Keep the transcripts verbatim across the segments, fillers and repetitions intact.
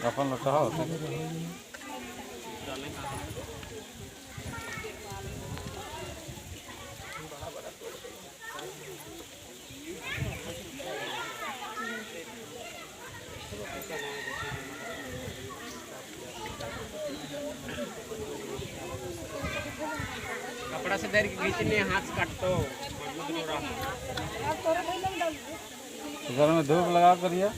अपन लोटा हो। कपड़ा से धर के खींचने, हाथ से काटो। इधर में धूप लगा करिए।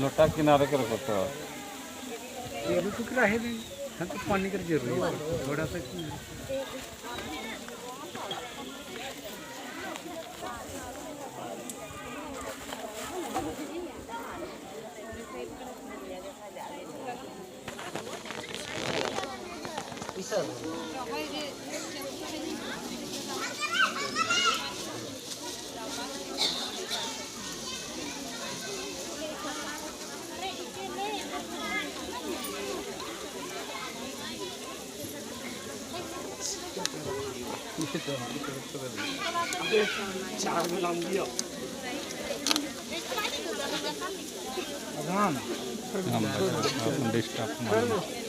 लोटा किनारे के रखो तो। ये भी टुकड़ा है नहीं, हम तो पानी कर जरूरी है, थोड़ा सा। राम। राम, अपन डिस्टर्ब मत।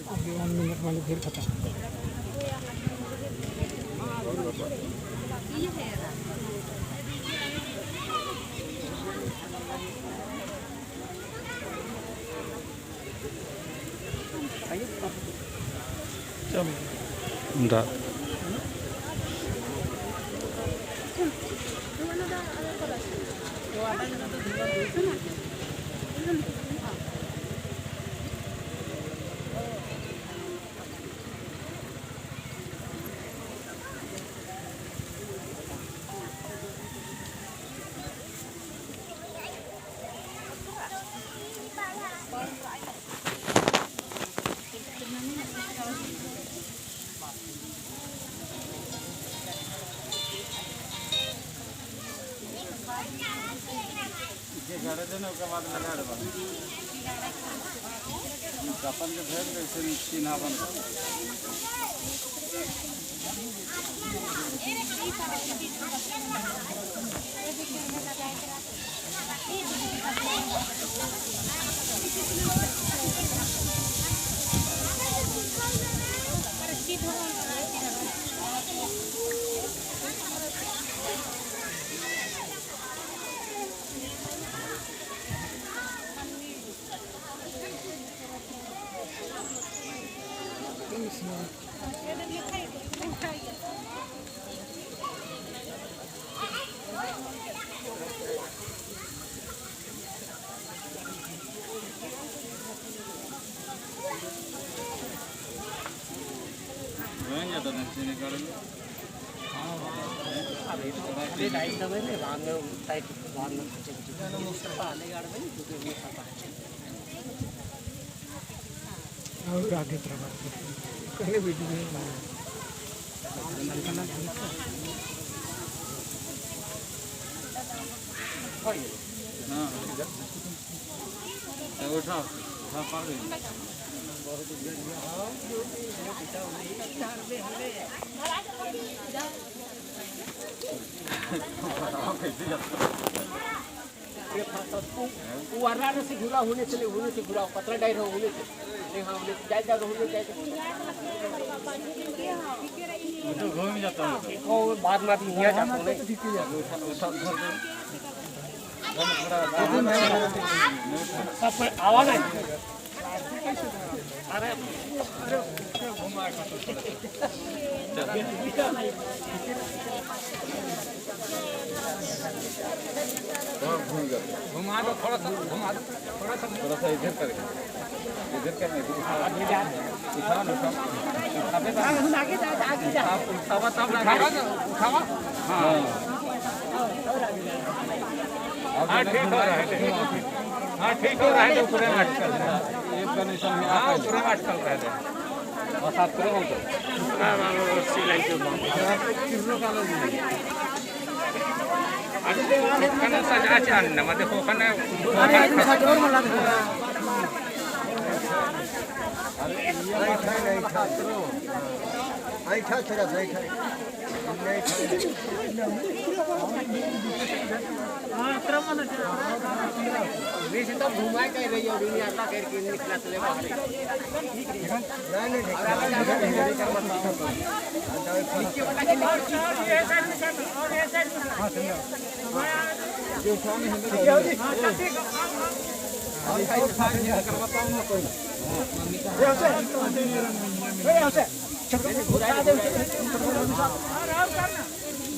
अभी वन मिनट वाली फिर खत्म। और आगे तरफ आगे। पहले वीडियो में हाँ। उठा, उठा, पार गई। ये फा-, फा-, उ-, उ अर्रा से घुरा होने चले, होने से घुरा, पतरा डायर हो होने से। नहीं, हाँ, होने से, जाए, जाए, होने से, जाए। वो तो घूम जाता है। वो बाद में भी यहाँ जाता है। उठा, उठा, उठा, उठा। अब आवा नहीं। घुमा दो, थोड़ा सा घुमा दो, थोड़ा सा, थोड़ा सा इधर कर, इधर कर, इधर उठा, उठा ना, उठा। उठावा तब ना, उठावा। हाँ। हाँ, ठीक हो रहा है, ठीक हो रहा है। हाँ, ठीक हो रहा है, तो पूरे आजकल। एक कंडीशन में हाँ, पूरे आजकल रह रहे। बस आप पूरे बोल दो। हाँ, हाँ, हाँ, सिलाई के बाद। आज खाना सजा चाहना, मतलब, खाना। अरे, ये बात है, नहीं खा। आई खा, थोड़ा सा, आई खा।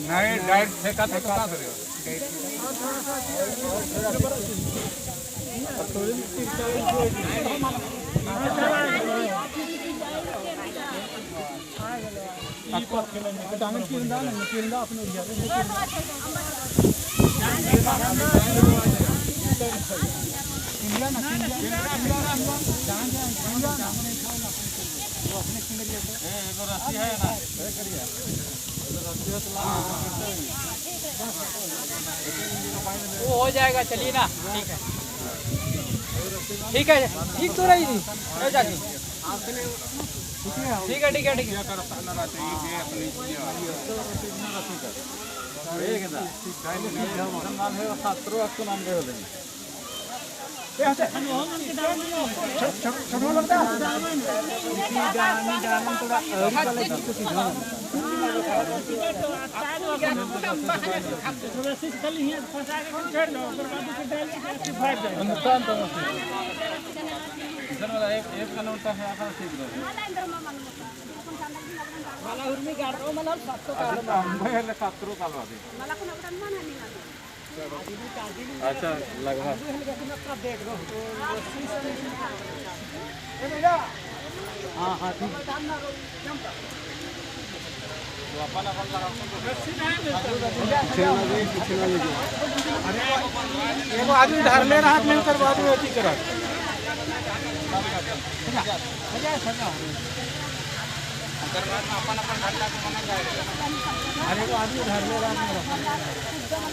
नहीं, डायरेक्ट फेंका तो का करेगा? वो हो जाएगा, चलिए ना। ठीक है, ठीक है, ठीक तो रही थी। ले जाके। ठीक है, ठीक है, ठीक है। अच्छा, लगभग। हाँ, हाँ, ठीक। अरे, एगो आदमी धरले रहत नहीं, ओकर बाद में अथी करत। अरे, एगो आदमी धरले रहत नहीं।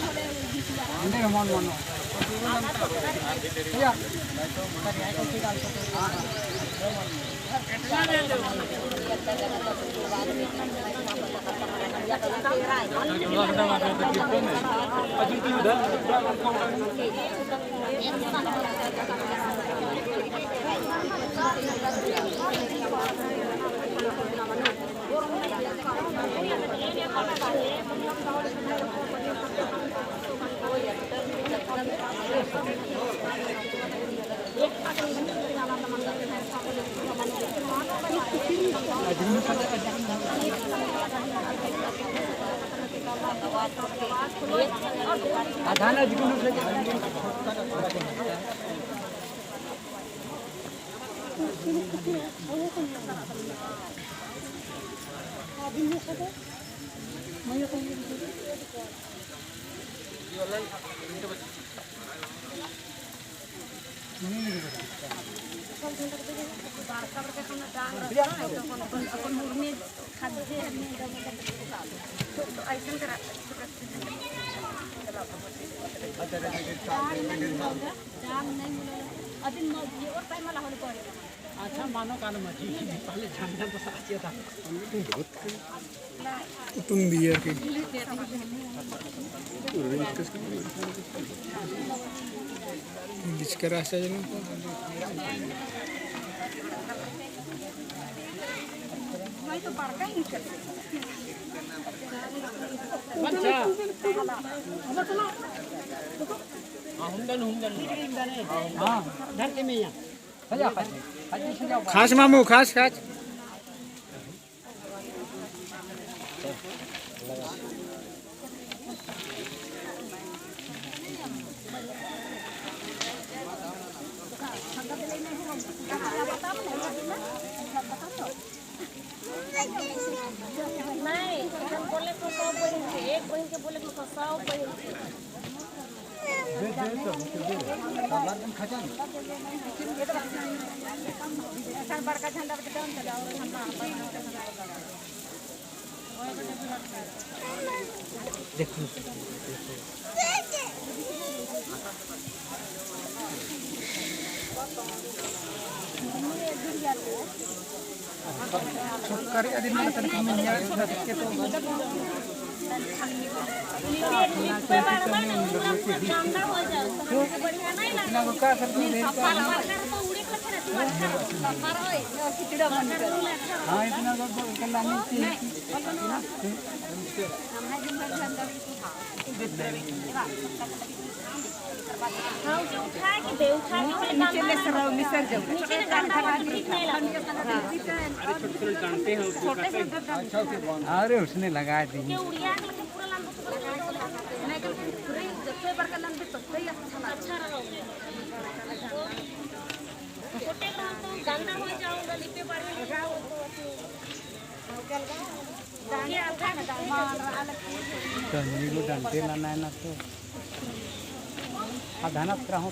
अच्छा, मानो कान मजी, पहले झंडा तो साचिया था। उतुन दिया के। बिचकर आशा जना। हाँ, धर के मैं यहाँ। खास मामू, खास, खास। नहीं, हम बोले तो सब बहिन के, एक बहिन के बोले तो सब बहिन के। अरे उसने लगा दी। तो नीलू डंडे लाना है ना तो। आ धाना तो रहो।